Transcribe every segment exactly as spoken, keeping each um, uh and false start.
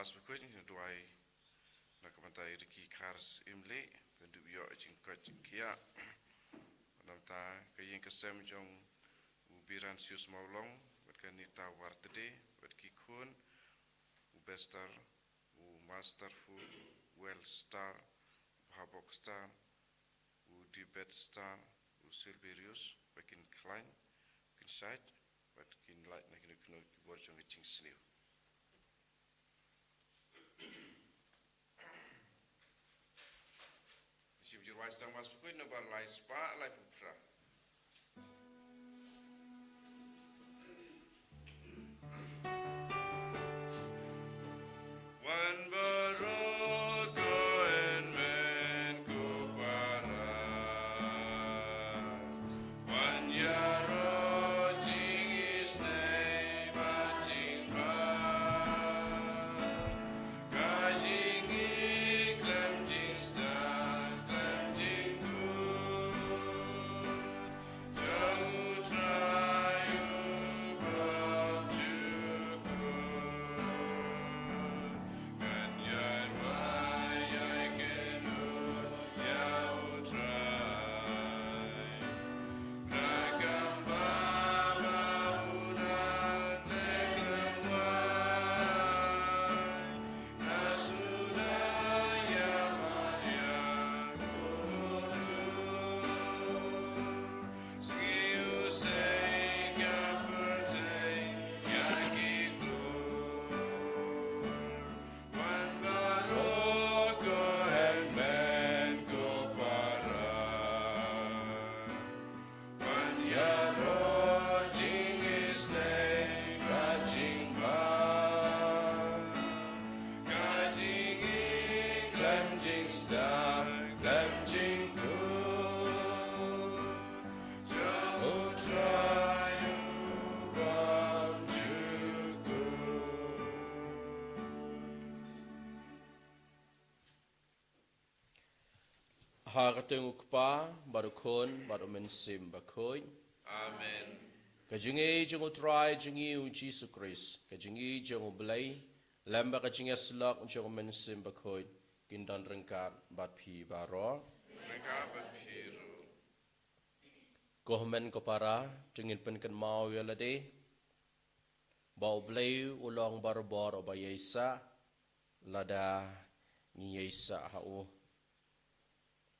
Mass bakhuid, ngi duwai na ka bynta i Ricky Khar Syiemlieh, ban dup ïoh jingkoit jingkhiah. Namar ka ïing ka sem jong u Biransius Mawlong, bad ka Nita Wartede, bad ki khun, u Bester, u Masterful, u Wellstar, u Habok Star, u Dibet Star, u Silverius, ba kin khlaiñ, kin shait, bad kin lait na kino kino ki bor jong ka jingsniew. Shim jingruwai sdang Mass bakhuid, nombar lai spah laiphew phra. Wan baroh ko hynmen ko para. Wan ïaroh jingisynei bad jingbha. Ka jingïeit khlem jingstad khlem jingkut. Jong U Trai U Bymjukut. Ngan ïai wai ïai kynduh ïa U Trai. Ka kam ba U Trai u la leh khlem wai. Wan ïaroh jingisynei bad jingbha. Ka jingïeit khlem jingstad khlem jingkut. Jong U Trai U Bymjukut. Ha ka kyrteng U Kpa, bad U Khun, bad U Mynsiem Bakhuid. Amen. Ka jingïeit jong U Trai jong ngi U Jisu Khrist, ka jingïeit jong U Blei, lem bad ka jingïasyllok jong U Mynsiem Bakhuid, kin don ryngkat bad phi baroh. Ryngkat bad phi ruh. Ko hynmen ko para, to ngin pynkynmaw ïa lade ba U Blei u long barabor uba ïaisah, lada ngi ïaisah ha u.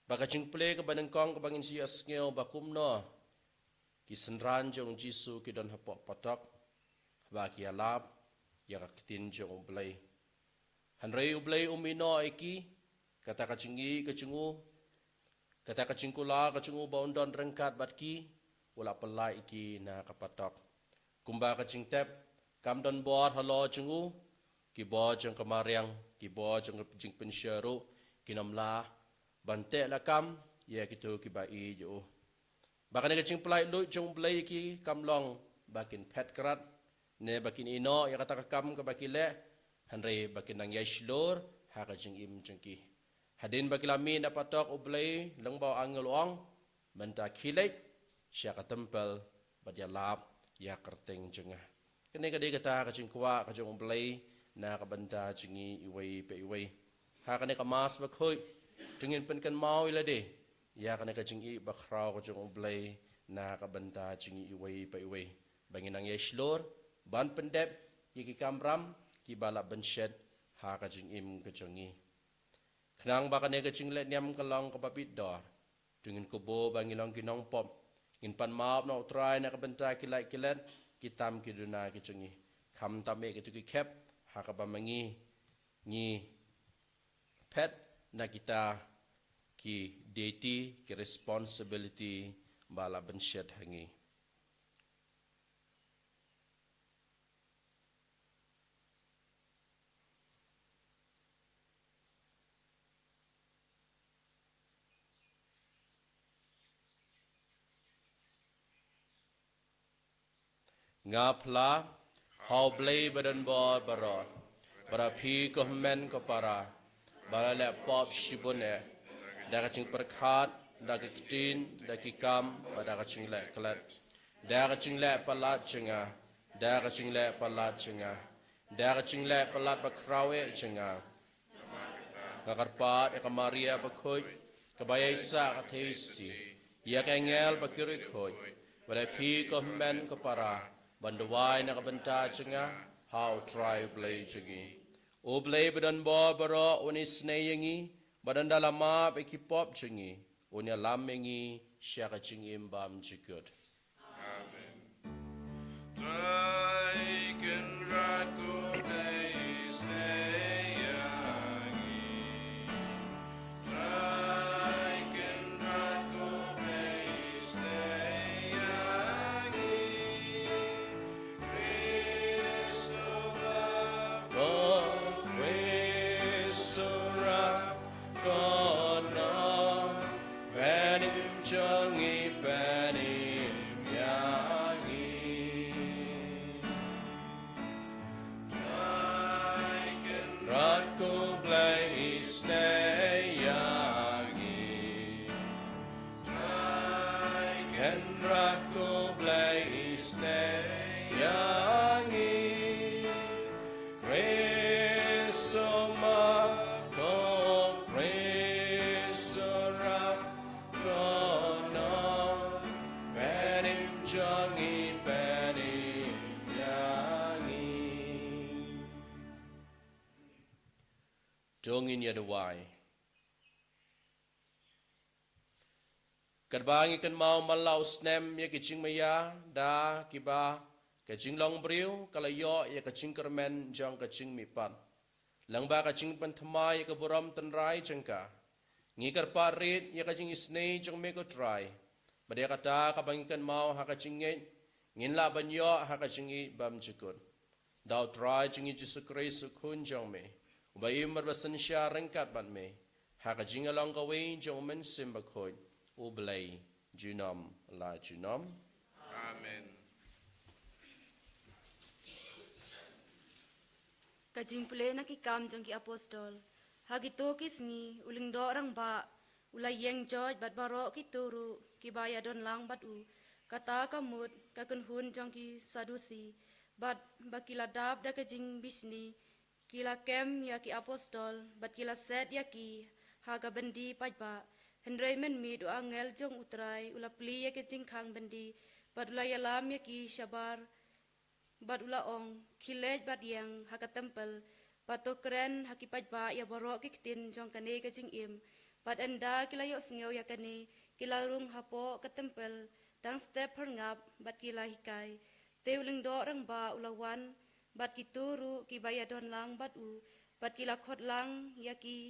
Ba ka jingplie kaba nyngkong kaba ngin sa ïohsngew ba kumno ki synran jong U Jisu ki don hapoh patok, ba ki ïalap ïa ka ktien jong U Blei. Hynrei U Blei um ïehnoh ïa ki, kata ka jingïeit ka jong u, kata ka jingkular ka jong u ba un don ryngkat bad ki, u la pyllait ïa ki na ka patok. Kumba ka jingtep kam don bor halor jong u, ki bor jong ka mariang, ki bor jong ka jingpynshiah ruh, kim lah ban teh lakam ïa kito kiba ïeit ïa u. Ba kane ka jingpyllait luid jong U Blei ïa ki kam long ba kin phet krad, ne ba kin ïehnoh ïa kata ka kam kaba ki leh, hynrei ba kin nang ïai shlur ha ka jingim jong ki. Hadien ba ki la mih na patok, U Blei lyngba u angel u ong, mynta khie leit sha ka templ bad ïalap ïa ka kyrteng jong nga. Kane ka dei kata ka jingkwah ka jong U Blei na ka bynta jong ngi iwei pa iwei. Ha kane ka Mass bakhuid, to ngin pynkynmaw ïa lade ïa kane ka jingïeit bakhraw ka jong U Blei na ka bynta jong ngi iwei pa iwei, ba ngin nang ïai shlur ban pyndep ïa ki kamram kiba la bynshet ha ka jingim ka jong ngi. Khnang ba kane ka jingleh niam ka long kaba bit dor, to ngin kyrkhu ba ngin long ki nongpop, ngin pan map na U Trai na ka bynta ki lait ki let, ki tam ki duna ki jong ngi. Khamtam eh kito ki khep ha kaba ma ngi ngi phet na kita ki duty, ki responsibility ba la bynshet ha ngi. Nga phla ha U Blei badonbor baroh, bad ha phi ko hynmen ko para ba la leh pop shibun eh, da ka jingpyrkhat, da ka ktien, da ki kam, bad da ka jingleh klet, da ka jingleh palat jong nga, da ka jingleh palat jong nga. Da ka jingleh palat bakhraw eh jong nga, nga kyrpad ïa ka Maria bakhuid, kaba ïaisah ka Theisotti, ïa ki angel bad ki riewkhuid, bad ïa phi ko hynmen ko para, ban duwai na ka bynta jong nga ha U Trai U Blei jong ngi. U Blei badonbor baroh un isynei ïa ngi, bad ynda la map ïa ki pop jong ngi, un ïalam ïa ngi sha ka jingim bymjukut. Amen. Trai Kynrad ko Blei, isynei ïa ngi. Trai Kynrad ko Blei, isynei ïa ngi. Khrist u map, ko Khrist u rap, ko nongpynim jong ngi, pynim ïa ngi. Trai Kynrad ko Blei, isynei ïa ngi. Trai Kynrad ko Blei, isynei ïa ngi. Khrist u map, ko Khrist u rap, ko nongpynim jong ngi, pynim ïa ngi. To ngin ïa duwai. Katba ngi kynmaw man la u snem ïa ki jingmaïa da kiba ka jinglong briew ka la ïoh ïa ka jingkyrmen jong ka jingmihpat, lyngba ka jingpynthymmai ïa ka burom tynrai jong ka, ngi kyrpad rit ïa ka jingisynei jong me ko Trai, bad ïa kata kaba ngi kynmaw ha ka jingngeit, ngin lah ban ïoh ha ka jingïeit bymjukut. Da U Trai jong ngi Jisu Khrist, U Khun jong me, uba im bad ba synshar ryngkat bad me, ha ka jingïalong kawei jong U Mynsiem Bakhuid, U Blei, junom la junom. Amen. Ka jingpule na Ki Kam jong ki Apostol. Ha kito ki sngi, u lyngdoh rangbah u la ïeng joit bad baroh kito ruh kiba ïadon lang bad u. Kata ka mut ka kynhun jong ki Sadusi, bad ba ki la dap da ka jingbishni, ki la kem ïa ki apostol, bad ki la set ïa ki ha ka byndi paidbah. Hynrei mynmiet u angel jong U Trai u la plie ïa ka jingkhang byndi, bad u la ïalam ïa ki shabar, bad u la ong, khie leit bad ïeng ha ka templ, bad to kren ha ki paidbah ïa baroh ki ktien jong kane ka jingim. Bad ynda ki la ïohsngew ïa kane, ki la rung hapoh ka templ, dang step phyrngap, bad ki la hikai. Te u lyngdoh rangbah u la wan, bad kito ruh kiba ïadon lang bad u, bad ki la khot lang ïa ki,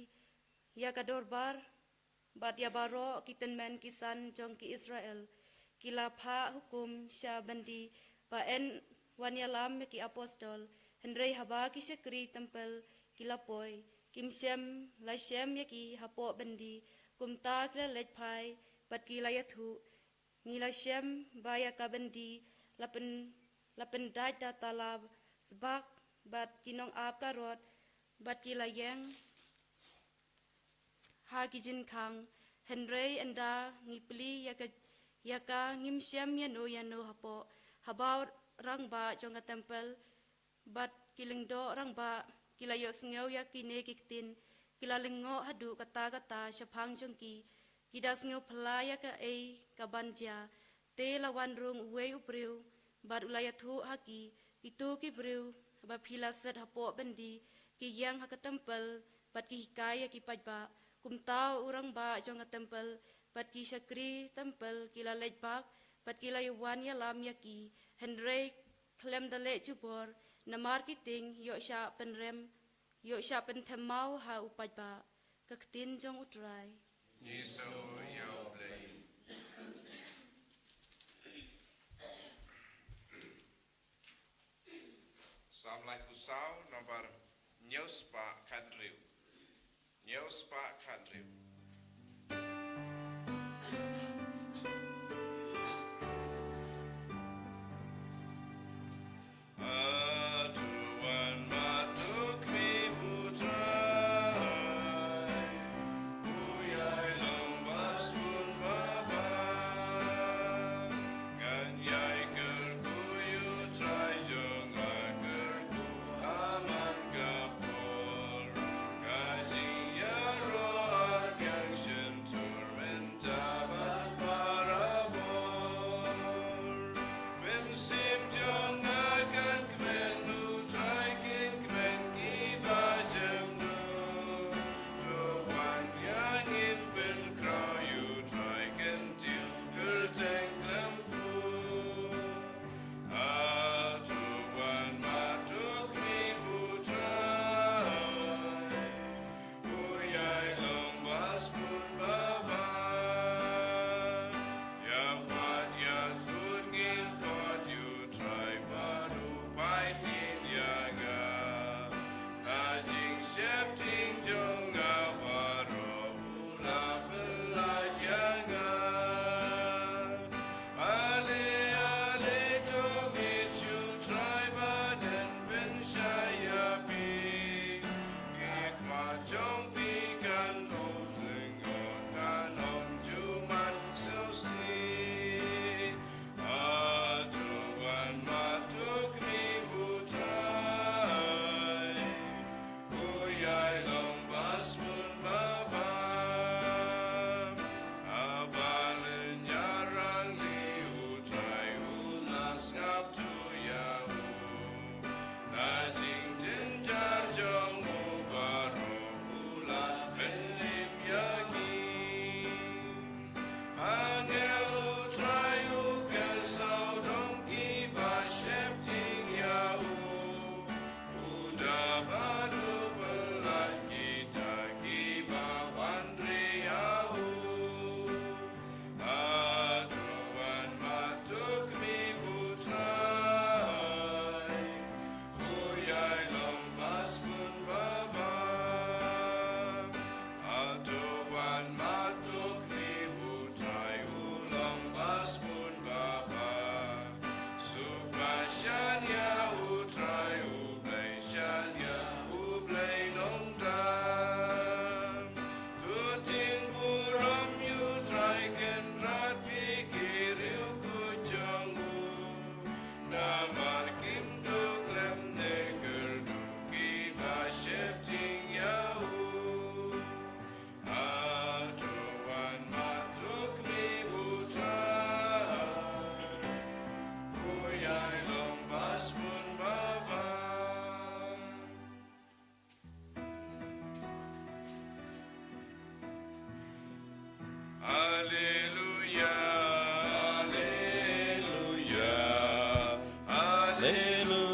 ïa ka dorbar, bad ïa baroh ki tymmen ki san jong ki Israel. Ki la phah hukum sha byndi ba yn wan ïalam ïa ki apostol. Hynrei haba ki shakri templ ki la poi, kim shym la shem ïa ki hapoh byndi. Kumta ki la leit phai, bad ki la ïathuh, ngi la shem ba ïa ka byndi la pyn, la pyndait da tala sbak, bad ki nongap karot, bad ki la ïeng ha ki jingkhang. Hynrei ynda ngi plie ïa ka, ïa ka, ngim shem ïano ïano hapoh. Haba u rangbah jong ka templ bad ki lyngdoh rangbah ki la ïohsngew ïa kine ki ktien, ki la lyngngoh haduh katta katta shaphang jong ki. Ki da sngew phylla ïa kaei kaban jia. Te la wan rung uwei u briew, bad u la ïathuh ha ki, kito ki briew ba phi la set hapoh byndi, ki ïeng ha ka templ, bad ki hikai ïa ki paidbah. Kumta u rangbah jong ka templ bad ki shakri templ ki la leit bak, bad ki la ïawan ïalam ïa ki. Hynrei khlem da leh jubor, namar ki tieng ïoh shah pynrem, ïoh shah pynthymmai ha u paidbah. Ka ktien jong U Trai. Ngi sngew ïa U Blei. Salm laiphew saw, nombar hynñiew spah khathynriew. Hynñiew spah khathynriew.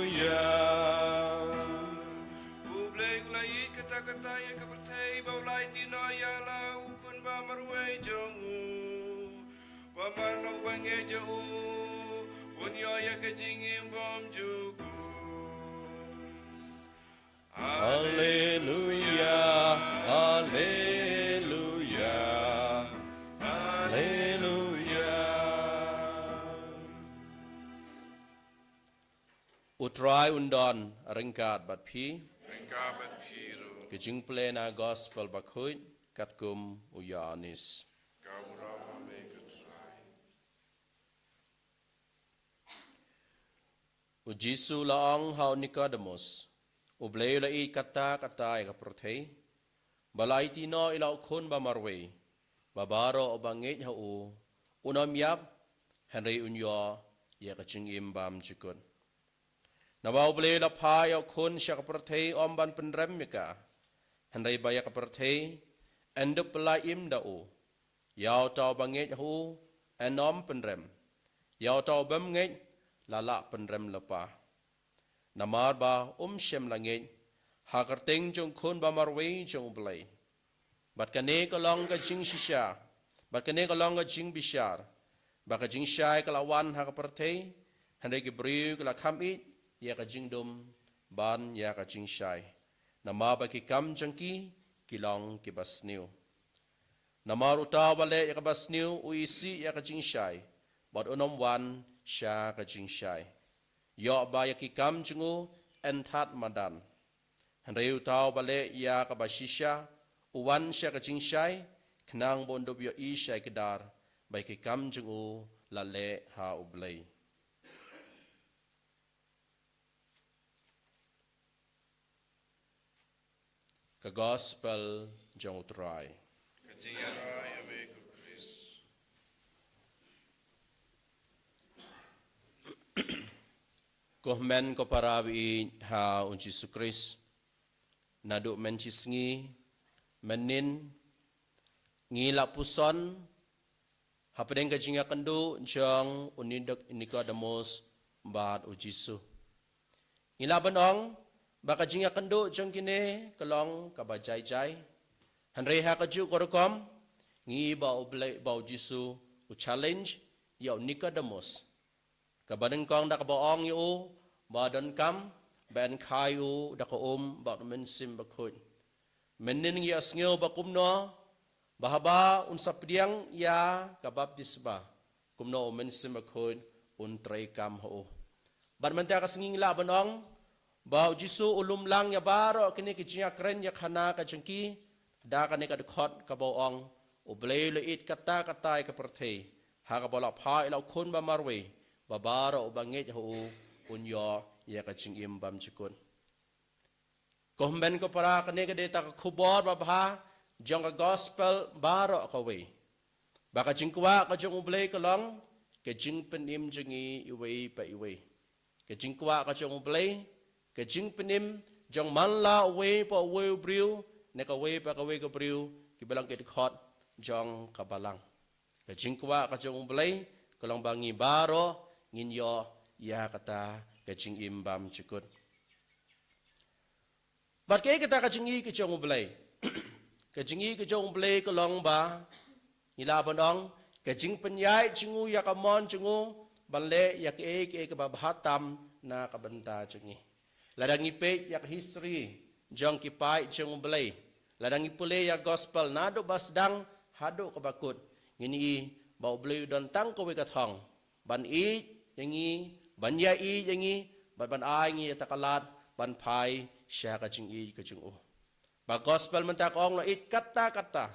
Ïa. U Blei u la ïeit katta katta ïa ka pyrthei ba u la aiti noh ïa la u khun ba marwei jong u. Ba man la u ba ngeit ïa u un ïoh ïa ka jingim bymjukut. Haleluya, haleluya, haleluya. U Trai un don ryngkat bad phi. Ryngkat bad phi ruh. Ka jingpule na gospel bakhuid katkum u Ïoannis. Ka burom ha me ko Trai. U Jisu u la ong ha u Nikodemus, U Blei u la ïeit katta katta ïa ka pyrthei, ba la aiti noh ïa la u khun ba marwei, ba baroh u ba ngeit ha u, un ym ïap, hynrei un ïoh ïa ka jingim bymjukut. Naba U Blei u la phah ïa u khun sha ka pyrthei ym ban pynrem ïa ka, hynrei ba ïa ka pyrthei yn dup pyllait im da u. Ïa uta u ba ngeit ha u yn ym pynrem, ïa uta u bym ngeit la lah pynrem lypa, namar ba um shym la ngeit ha ka kyrteng jong u khun ba marwei jong U Blei. Bad kane ka long ka jingshisha, bad kane ka long ka jingbishar, ba ka jingshai ka la wan ha ka pyrthei, hynrei ki briew ki la kham ïeit ïa ka jingdum ban ïa ka jingshai, namar ba ki kam jong ki ki long ki ba sniew. Namar uta u ba leh ïa ka ba sniew u isih ïa ka jingshai, bad un ym wan sha ka jingshai, ïoh ba ïa ki kam jong u yn thad madan. Hynrei uta u ba leh ïa ka ba shisha u wan sha ka jingshai, khnang ba un dup ïohi shai kdar ba ïa ki kam jong u la leh ha U Blei. Ka gospel jong U Trai. Ka jingïarai ïa me ko Khrist. Ko hynmen ko para ba ïeit ha u Jisu Khrist, naduh mynshisngi mynnin ngi la puson hapdeng ka jingïakynduh jong u Nido-, Nikodemus bad u Jisu. Ngi lah ban ong ba ka jingïakynduh jong kine ka long ka ba jai jai. Hynrei ha kajuh ka rukom ngi ba U Blei, ba u Jisu u challenge ïa u Nikodemus, ka ba nyngkong da ka ba ong ïa u ba donkam ba yn kha ïa u da ka um bad u Mynsiem Bakhuid. Mynnin ngi ïohsngew ba kumno ba haba un sa pdiang ïa ka baptisma, kumno u Mynsiem Bakhuid un treikam ha u. Bad mynta ka sngi ngi lah ban ong ba u Jisu u lumlang ïa baroh kine ki jingïakren ïakhana ka jong ki da kane ka dkhot ka ba u ong, U Blei u la ïeit katta katta ïa ka pyrthei ha ka ba u la phah ïa la u khun ba marwei, ba baroh u ba ngeit ha u un ïoh ïa ka jingim bymjukut. Ko hynmen ko para, kane ka dei kata ka khubor ba bha jong ka gospel baroh kawei, ba ka jingkwah ka jong U Blei ka long ka jingpynim jong ngi iwei pa iwei. Ka jingkwah ka jong U Blei, ka jingpynim jong man la uwei pa uwei u briew ne kawei pa kawei ka briew, ki ba long ki dkhot jong ka balang. Ka jingkwah ka jong U Blei ka long ba ngi baroh ngin ïoh ïa kata ka jingim bymjukut. Bad kaei kata ka jingïeit ka jong U Blei? Ka jingïeit ka jong U Blei ka long ba ngi lah ban ong ka jingpynïaid jong u ïa ka mon jong u ban leh ïa kaei kaei ka ba bha tam na ka bynta jong ngi. Lada ngi peit ïa ka history jong ki paid jong U Blei, lada ngi pule ïa gospel naduh ba sdang haduh ka ba kut, ngin ïohi ba U Blei u don tang kawei ka thong, ban ïeit ïa ngi, ban ïa ïeit ïa ngi, bad ban ai ngi ïa kata ka lad ban phai sha ka jingïeit ka jong u. Ba gospel mynta ka ong la ïeit katta katta,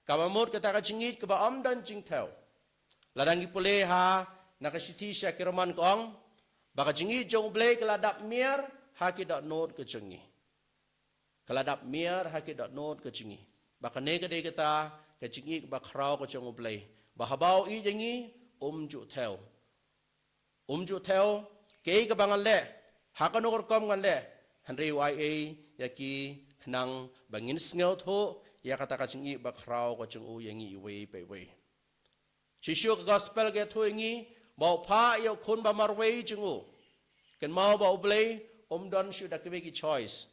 ka ba mut kata ka jingïeit ka ba ym don jingthew. Lada ngi pule ha na ka shithi sha ki Roman ka ong ba ka jingïeit jong U Blei ka la dap miar ha ki dohnud ka jong ngi. Ka la dap miar ha ki dohnud ka jong ngi. Ba kane ka dei kata ka jingïeit ba khraw ka jong U Blei, ba haba u ïeit ïa ngi um ju thew. Um ju thew kaei ka ba ngan leh, ha kano ka rukom ngan leh, hynrei u ai ei ïa ki khnang ba ngin sngewthuh ïa kata ka jingïeit ba khraw ka jong u ïa ngi iwei pa iwei. Shisha ka gospel ka ïathuh ïa ngi ba u phah ïa u khun ba marwei jong u. Kynmaw ba U Blei um don shuh da kiwei ki choice.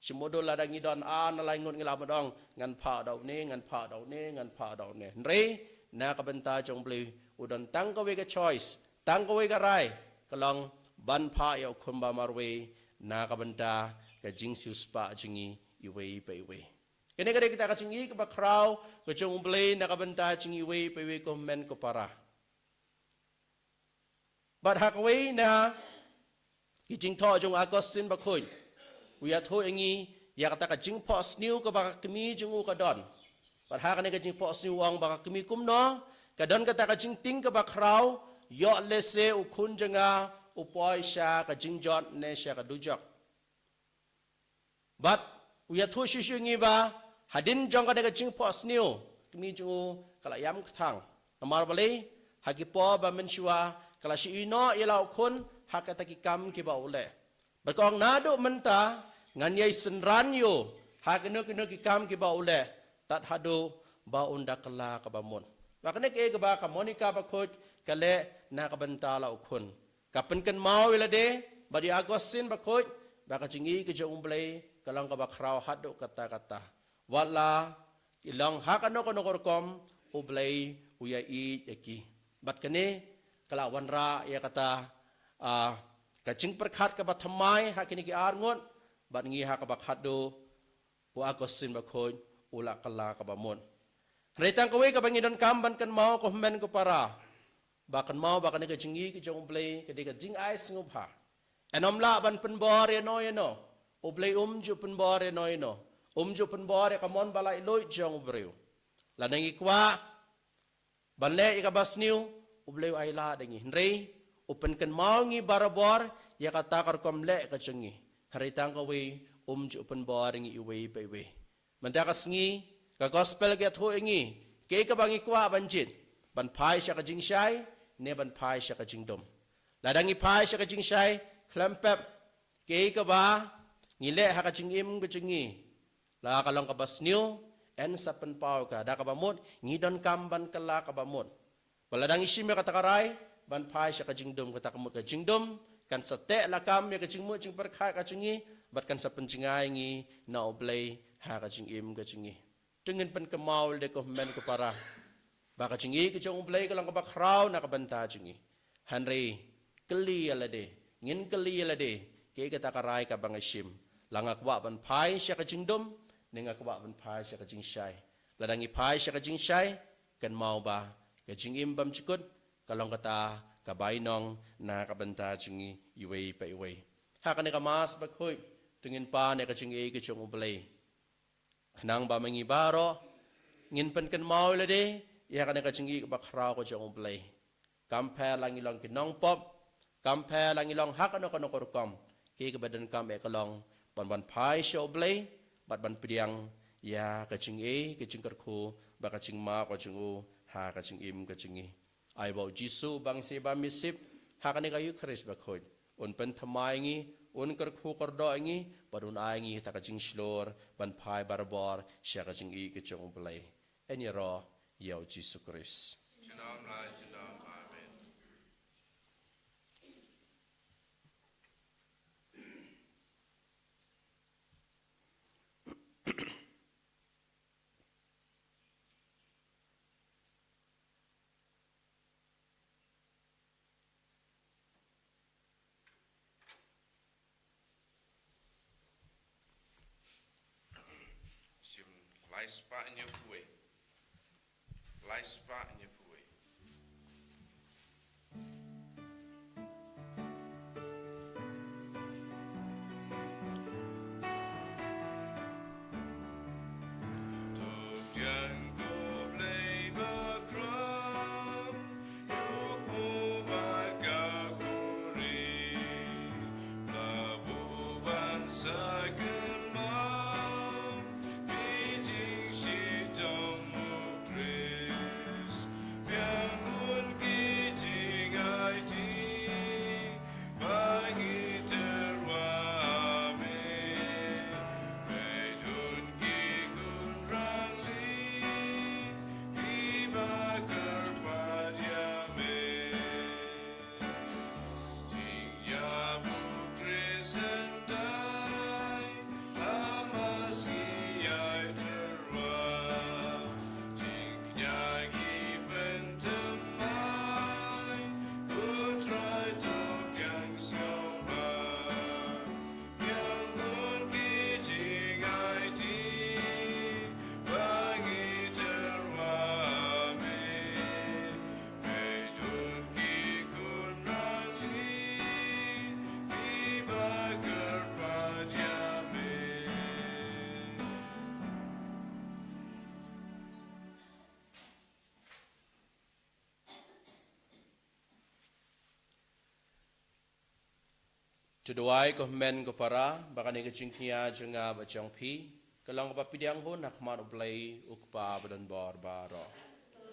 Shim u dul lada ngi don ar na lai ngut ngi lah ban ong, ngan phah da une, ngan phah da une, ngan phah da une. Hynrei na ka bynta jong U Blei u don tang kawei ka choice, tang kawei ka rai, ka long ban phah ïa u khun ba marwei na ka bynta ka jingsiewspah jong ngi iwei pa iwei. Kane ka dei kata ka jingïeit kaba khraw ka jong U Blei na ka bynta jong ngi iwei pa iwei, ko hynmen ko para. Bad ha kawei na ki jingthoh jong u Augustine Bakhuid, u ïathuh ïa ngi ïa kata ka jingphohsniew kaba ka kmie jong u ka don. Bad ha kane ka jingphohsniew u ong ba ka kmie kumno ka don kata ka jingtieng kaba khraw, ïoh lehse u khun jong nga u poi sha ka jingjot ne sha ka dujok. Bad u ïathuh shuh shuh ïa ngi ba hadien jong kane ka jingphohsniew, kmie jong u ka la ïam kthang. Namar balei? Ha ki por ba mynshuwa ka la shu ïehnoh ïa la u khun ha kata ki kam kiba u leh. Bad ka ong, naduh mynta ngan ïai synran ïa u ha kino kino ki kam kiba u leh, tad haduh ba un da kylla kaba mut. Bad kane kaei kaba ka Monica Bakhuid ka leh na ka bynta la u khun. Ka pynkynmaw ïa lade bad ïa u Augustine Bakhuid ba ka jingïeit ka jong U Blei ka long kaba khraw haduh katta katta. Wat la ki long ha kano kano ka rukom, U Blei u ïaieit ïa ki. Bad kane ka la wanrah ïa kata, ah, ka jingpyrkhat kaba thymmai ha kine ki ar ngut, bad ngi ha kaba khatduh, u Augustine Bakhuid u la kylla kaba mut. Hynrei tang kawei kaba ngi donkam ban kynmaw, ko hynmen ko para, ba kynmaw ba kane ka jingïeit ka jong U Blei ka dei ka jingai sngewbha. Ym lah ban pynbor ïano ïano. U Blei um ju pynbor ïano ïano. Um ju pynbor ïa ka mon ba laitluid jong u briew. Lada ngi kwah ban leh ïa kaba sniew, U Blei u ailad ïa ngi. Hynrei u pynkynmaw ïa ngi barabor ïa kata ka rukom leh ka jong ngi. Hynrei tang kawei, um ju pynbor ïa ngi iwei pa iwei. Mynta ka sngi ka gospel ka ïathuh ïa ngi kaei kaba ngi kwah ban jied, ban phai sha ka jingshai ne ban phai sha ka jingdum. Lada ngi phai sha ka jingshai, khlem pep, kaei kaba ngi leh ha ka jingim ka jong ngi, la ka long kaba sniew, yn sa pynpaw ka da kaba mut. Ngi donkam ban kylla kaba mut. Bad lada ngi shim ïa kata ka rai ban phai sha ka jingdum, kata ka mut ka jingdum kan sa tehlakam ïa ka jingmut jingpyrkhat ka jong ngi, bad kan sa pynjngai ïa ngi na U Blei ha ka jingim ka jong ngi. To ngin pynkynmaw lade, ko hynmen ko para, ba ka jingïeit ka jong U Blei ka long kaba khraw na ka bynta jong ngi. Hynrei kylli ïa lade, ngin kylli ïa lade, kaei kata ka rai kaba nga shim? La nga kwah ban phai sha ka jingdum ne nga kwah ban phai sha ka jingshai? Lada ngi phai sha ka jingshai, kynmaw ba ka jingim bymjukut ka long kata ka bainong na ka bynta jong ngi iwei pa iwei. Ha kane ka Mass Bakhuid, to ngin pan ïa ka jingïeit ka jong U Blei, khnang ba ma ngi baroh ngin pynkynmaw ïa lade ïa kane ka jingïeit kaba khraw ka jong U Blei. Kam pher la ngi long ki nongpop, kam pher la ngi long ha kano kano ka rukom, kaei kaba donkam eh ka long ban wan phai sha U Blei bad ban pdiang ïa ka jingïeit, ka jingkyrkhu bad ka jingmap ka jong u ha ka jingim ka jong ngi. Ai ba U Jisu Bangsi Bamsap ha kane ka Ïukharist Bakhuid un pynthymmai ïa ngi, un kyrkhu kyrdoh ïa ngi, bad un ai ïa ngi kata ka jingshlur ban phai barabor sha ka jingïeit ka jong U Blei. Yn ïaroh ïa U Jisu Khrist. Junom la junom. Amen. Shim lai spah hynñiewphew wei. Lai spah hynñiewphew wei. To duwai ko hynmen ko para, ba kane ka jingkñia jong nga bad jong phi ka long kaba pdiang hun ha khmat U Blei U Kpa badonbor baroh.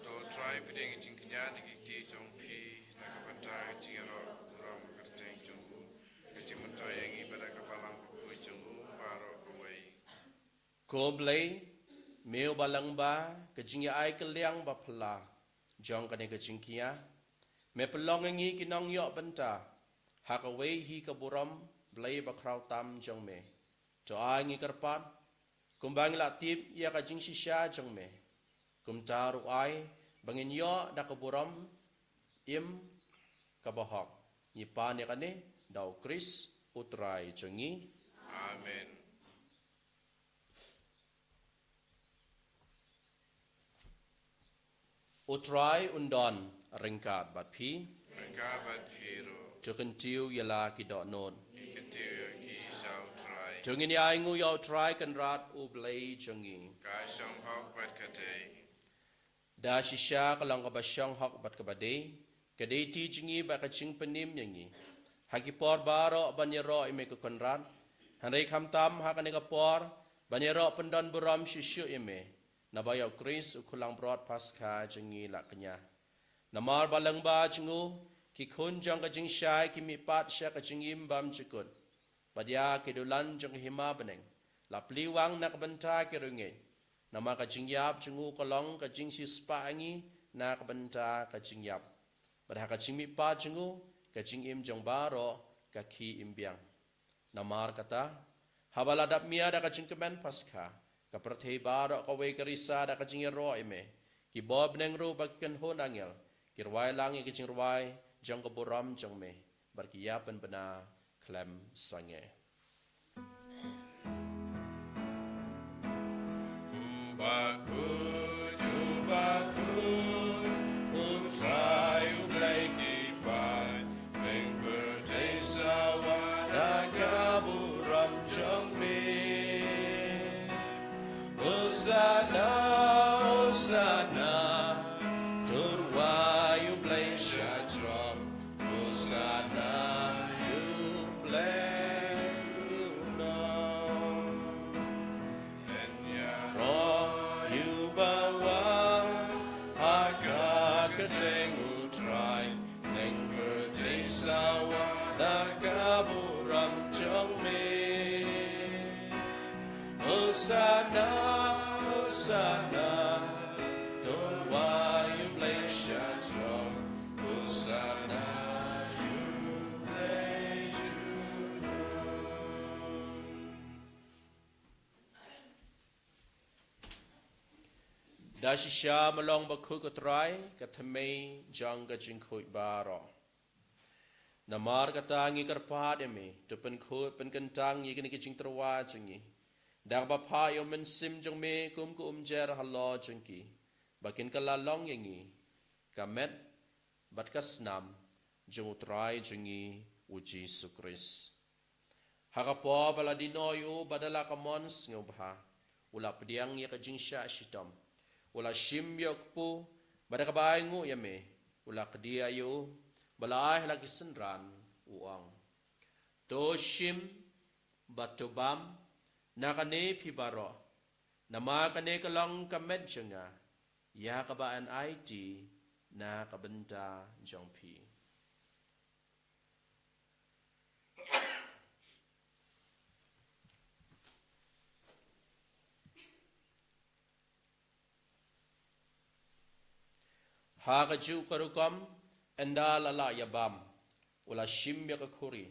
To trai pdiang jingkñia na ki kti jong phi na ka bynta ka jingïaroh burom ka kyrteng jong u, ka jingmyntoi ïa ngi bad ka balang bakhuid jong u baroh kawei. Ko Blei, me u ba lang ba ka jingïa-ai kylliang ba phylla jong kane ka jingkñia, me pynlong ïa ngi ki nongïoh bynta ha kawei hi ka burom Blei bakhraw tam jong me. To ai ngi kyrpad kumba ngi la tip ïa ka jingshisha jong me. Kumta ruh ai ba ngin ïoh da ka burom im kaba hok. Ngi pan ïa kane da U Khrist U Trai jong ngi. Amen. U Trai un don ryngkat bad phi. Ryngkat bad phi ruh. To kyntiew ïa la ki dohnud. Ngi kyntiew ïa ki sha U Trai. To ngin ïa ainguh ïa U Trai Kynrad U Blei jong ngi. Ka shong hok bad ka dei. Da shisha ka long kaba shong hok bad kaba dei, ka dei ti jong ngi bad ka jingpynim ïa ngi ha ki por baroh ban ïaroh ïa me ko Kynrad. Hynrei khamtam ha kane ka por ban ïaroh pyndon burom shuh shuh ïa me, naba ïa U Khrist u khulangbrot Paskha jong ngi la kñia. Namar ba lang ba jong u ki khun jong ka jingshai ki mihpat sha ka jingim bymjukut, bad ïa ki dulan jong ka hima bneng la plie wang na ka bynta ki riewngeit. Namar ka jingïap jong u ka long ka jingsiewspah ïa ngi na ka bynta ka jingïap, bad ha ka jingmihpat jong u ka jingim jong baroh ka khie im biang. Namar kata, haba la dap mih da ka jingkmen Paskha, ka pyrthei baroh kawei ka risa da ka jingïaroh ïa me. Ki bor bneng ruh bad ki kynhun angel ki rwai lang ïa ka jingrwai jong ka burom jong me, bad ki ïa pynbna khlem sangeh. U bakhuid, u bakhuid, U Trai U Blei ki paid, ïing pyrthei sawa da ka burom jong me. Hosana, Hosana, to rwai U Blei sha jrong. Hosana ïa U Blei junom. Ïaroh ïa u bawa ha ka kyrteng U Trai, ïing pyrthei sawa da ka burom jong me. Hosana, Hosana, to rwai U Blei sha jrong. Hosana ïa U Blei junom. Da shisha me long bakhuid ko Trai, ka thymmei jong ka jingkhuid baroh. Namar kata ngi kyrpad ïa me, to pynkhuid pynkyntang ïa kine ki jingtyrwa jong ngi da kaba phah ïa U Mynsiem jong me kum ka umjer halor jong ki, ba kin kylla long ïa ngi ka met bad ka snam jong U Trai jong ngi U Jisu Khrist. Ha ka por ba la die noh ïa u bad da la ka mon sngewbha, u la pdiang ïa ka jingshah shitom, u la shim ïa u kpu, bad da kaba ainguh ïa me, u la kdiah ïa u, bad la ai ha la ki synran, u ong: To shim bad to bam na kane phi baroh, namar kane ka long ka met jong nga, ïa kaba yn aiti na ka bynta jong phi. Ha kajuh ka rukom, ynda la lah ïa bam, u la shim ïa ka khuri,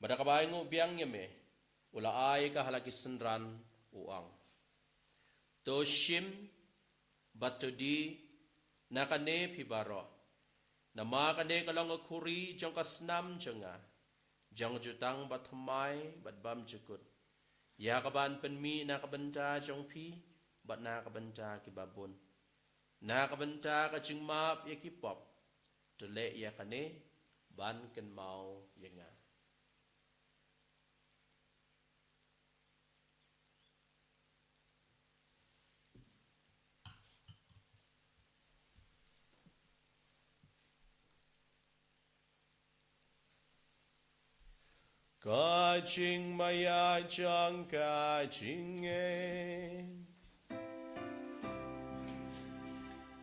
bad da kaba ainguh biang ïa me, u la ai ka ha la ki synran, u ong: To shim bad to die na kane phi baroh, namar kane ka long ka khuri jong ka snam jong nga, jong ka jutang bathymmai bad bymjukut, ïa kaba yn pynmih na ka bynta jong phi bad na ka bynta kiba bun, na ka bynta ka jingmap ïa ki pop. To leh ïa kane ban kynmaw ïa nga. Ka jingmaïa jong ka jingngeit.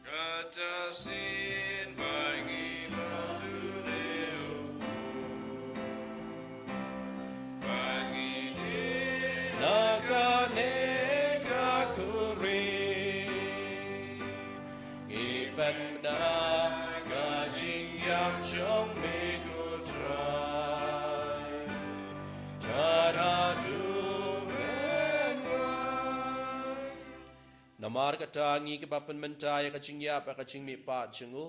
Kata shisien ba ngi bam ïa u, ba ngi na kane ka khuri, ngi pynbna ka jingïap jong me ko Trai. Tad haduh mynnyngkong. Namar kata ngi kiba pynmynta ïa ka jingïap bad ka jingmihpat jong u,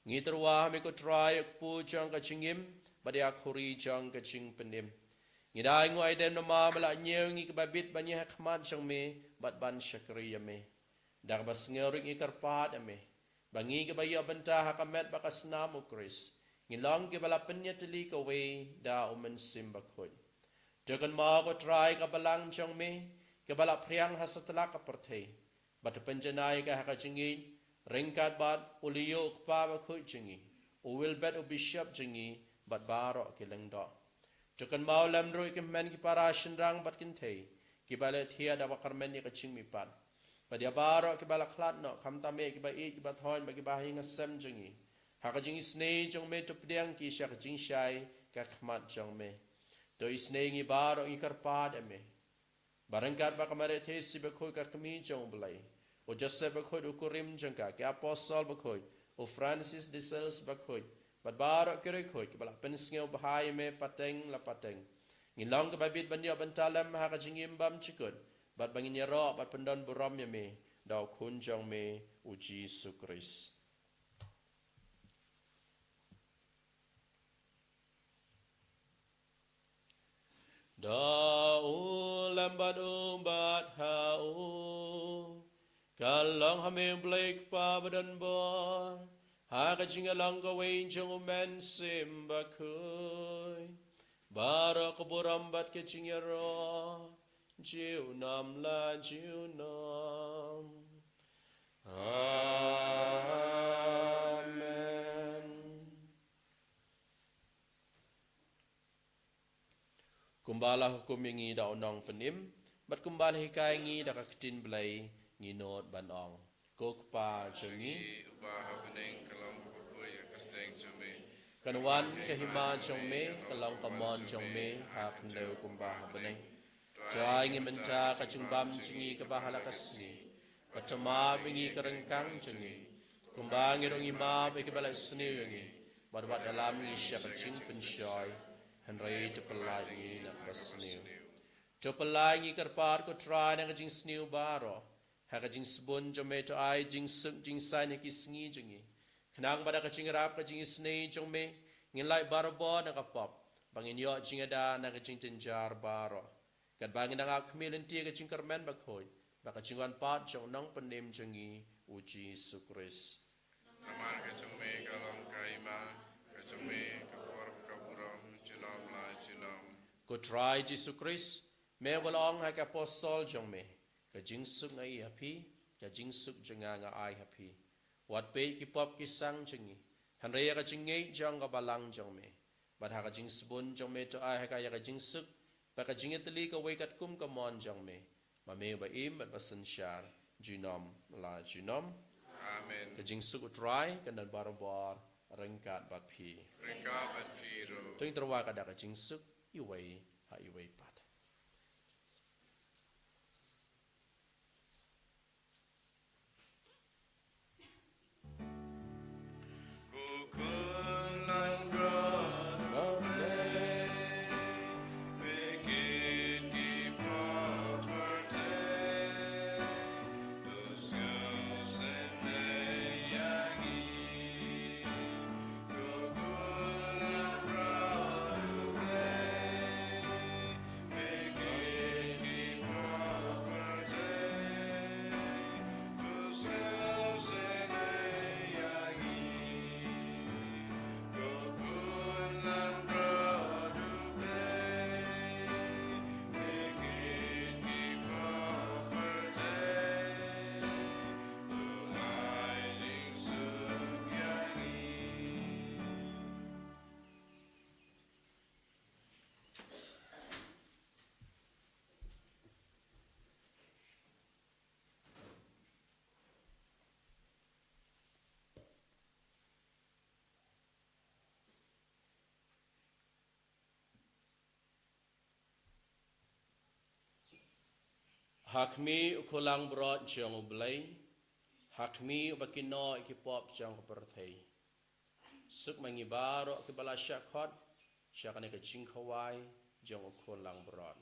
ngi tyrwa ha me ko Trai, ïa u kpu jong ka jingim bad ïa ka khuri jong ka jingpynim. Ngi da ainguh aidem namar me la ñiew ïa ngi kiba bit ban ïaid ha khmat jong me bad ban shakri ïa me. Da kaba sngewrit ngi kyrpad ïa me ba ngi kiba ïoh bynta ha ka met bad ka snam u Khrist, ngin long kiba la pynïatylli kawei da u Mynsiem Bakhuid. To kynmaw ko Trai ka balang jong me kaba la phriang ha satlak ka pyrthei, bad to pynjanai ïa ka ha ka jingïeit, ryngkat bad u lyiur u Kpa Bakhuid jong ngi, u Wilbert u Bishop jong ngi, bad baroh ki lyngdoh. To kynmaw lem ruh ïa ki hynmen ki para shynrang bad kynthei kiba la thiah da kaba kyrmen ïa ka jingmihpat, bad ïa baroh kiba la khlad noh, khamtam eh kiba ïeit kiba thoiñ bad kiba ha ïing ha sem jong ngi. Ha ka jingisynei jong me to pdiang ki sha ka jingshai ka khmat jong me. To isynei ïa ngi baroh, ngi kyrpad ïa me ba ryngkat bad ka Maria Theisotti Bakhuid ka Kmie jong u Blei, u Joseph Bakhuid u kurim jong ka, ki Apostol Bakhuid, u Francis de Sales Bakhuid, bad baroh ki riewkhuid kiba la pynsngewbha ïa me pateng la pateng, ngin long kiba bit ban ïoh bynta lem ha ka jingim bymjukut, bad ba ngin ïaroh bad pyndonburom ïa me da u Khun jong me u Jisu Khrist. Da u lem bad u bad ha u, ka long ha me u Blei Kpa badonbor, ha ka jingïalong kawei jong u Mynsiem Bakhuid, baroh ka burom bad ka jingïaroh junom la junom. Amen. Kumba la hukum ïa ngi da u Nongpynim, bad kumba la hikai ïa ngi da ka ktien Blei, ngi nud ban ong: Ko Kpa jong ngi uba ha bneng, ka long kaba khuid ka kyrteng jong me. Kan wan ka hima jong me, ka long ka mon jong me, ha khyndew kumba ha bneng. To ai ngi mynta ka jingbam jong ngi kaba ha la ka sngi. Bad to map ïa ngi ka ryngkang jong ngi, kumba ngi ruh ngi map ïa kiba la sniew ïa ngi. Bad wat ïalam ngi sha ka jingpynshoi, hynrei to pyllait ngi na kaba sniew. To pyllait ngi kyrpad ko Trai na ka jingsniew baroh. Ha ka jingsbun jong me to ai jingsuk jingsaiñ ha ki sngi jong ngi, khnang ba da ka jingïarap ka jingisynei jong me, ngin lait barabor na ka pop, ba ngin ïoh jingada na ka jingjynjar baroh. Katba ngin dang ap khmih lynti ïa ka jingkyrmen bakhuid bad ka jingwan pat jong u Nongpynim jong ngi u Jisu Khrist. Namar ka jong me ka long ka hima, ka jong me ka por, ka burom, junom la junom. Ko Trai Jisu Khrist, me ba la ong ha ki apostol jong me: Ka jingsuk nga ai ha phi, ka jingsuk jong nga nga ai ha phi. Wat peit ki pop ki sang jong ngi, hynrei ïa ka jingngeit jong ka balang jong me. Bad ha ka jingsbun jong me to ai ha ka ïa ka jingsuk bad ka jingïatylli kawei katkum ka mon jong me, ma me ba im bad ba synshar junom la junom. Amen. Ka jingsuk u Trai kan don barabor ryngkat bad phi. Ryngkat bad phi ruh. To ngin tyrwa ka da ka jingsuk iwei ha iwei pat. Ha khmih u khun langbrot jong U Blei, ha khmih uba kynnoh ïa ki pop jong ka pyrthei. Suk ma ngi baroh kiba la shah khot sha kane ka jingkhawai jong u khun langbrot.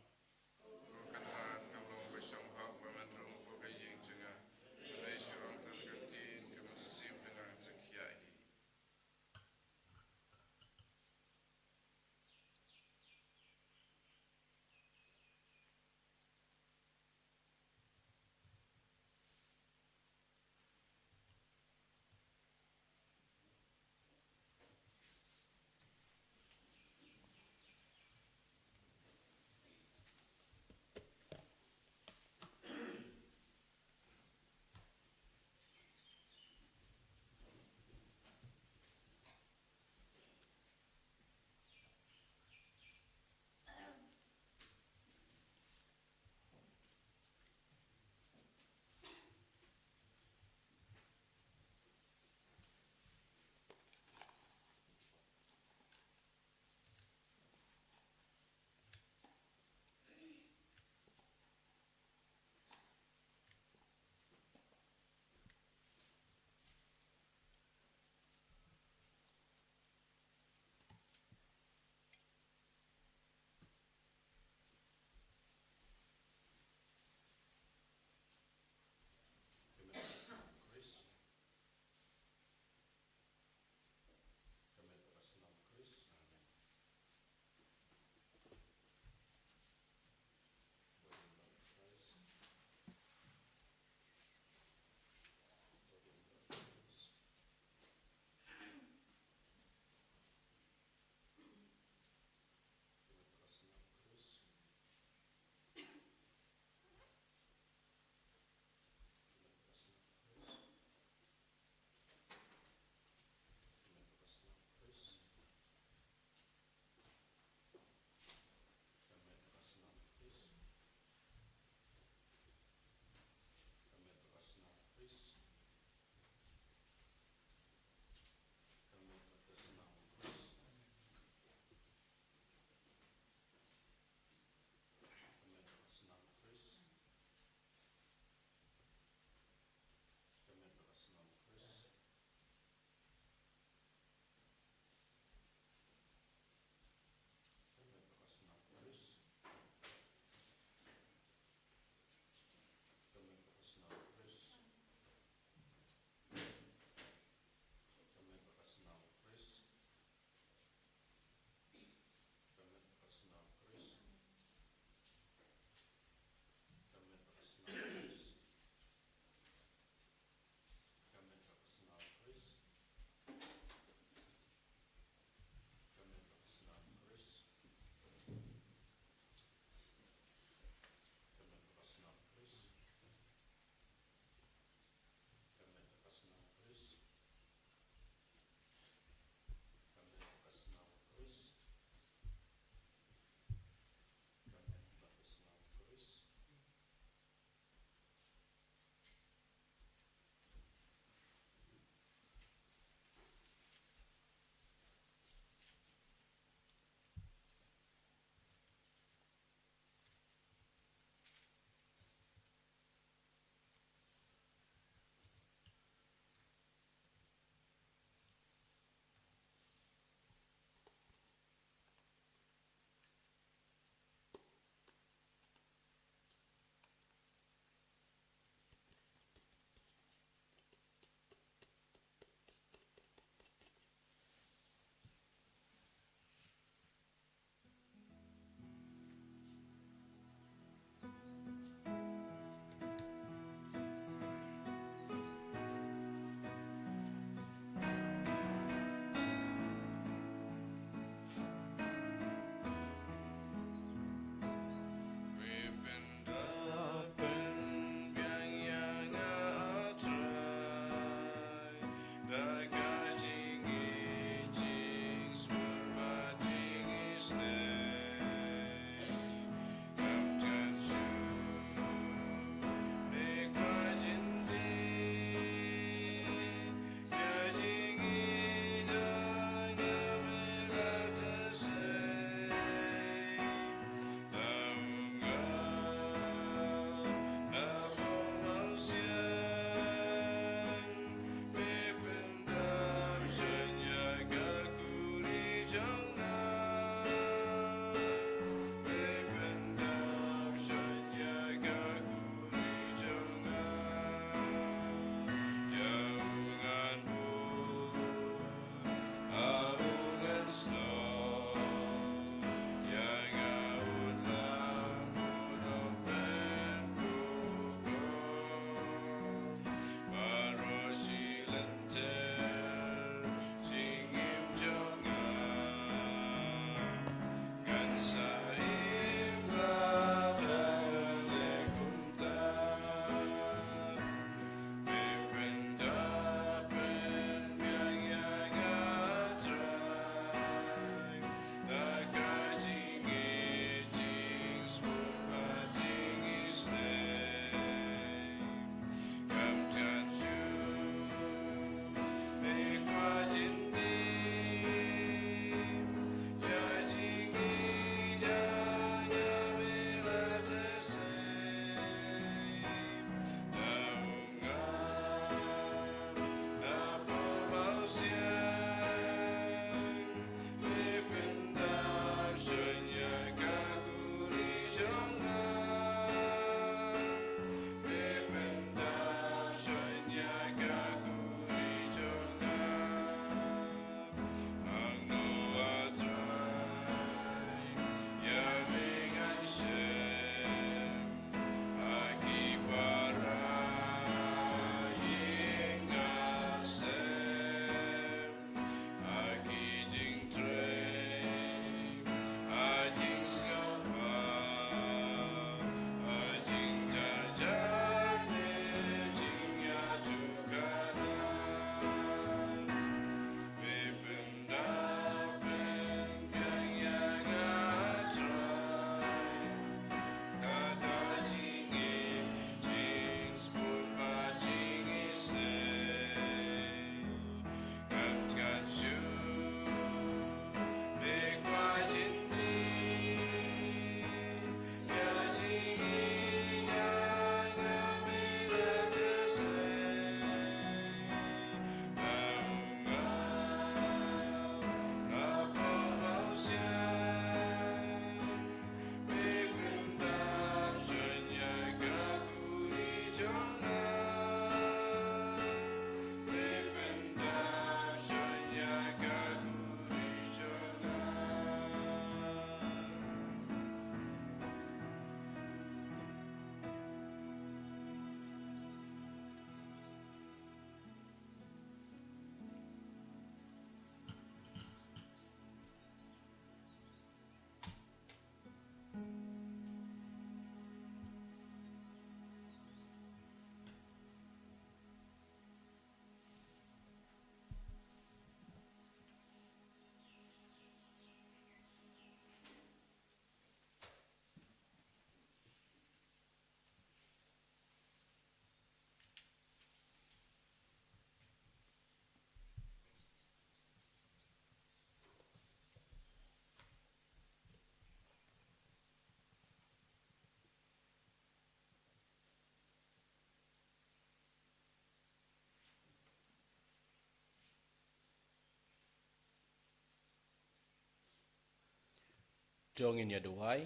To ngin ïa duwai.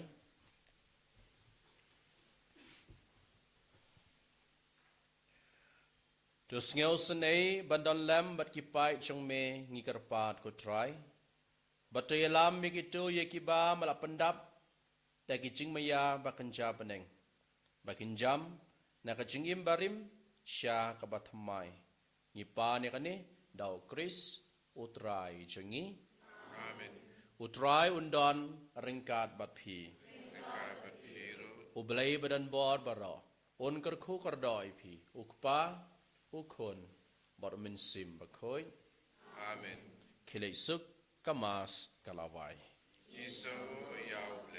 To sngewsynei ban don lem bad ki paid jong me ngi kyrpad ko Trai. Bad to ïalam ïa kito ïa kiba me la pyndap da ki jingmaïa ba kynja bneng, ba kin jam na ka jingim barim sha kaba thymmai. Ngi pan ïa kane da u Khrist u Trai jong ngi. Amen. U Trai un don ryngkat bad phi. Ryngkat bad phi ruh. U Blei ba don bor baroh un kyrkhu kyrdoh ïa phi, u Kpa, u Khun bad u Mynsiem Bakhuid. Amen. Khie leit suk, ka Mass ka la wai. Ngi sngew ïa u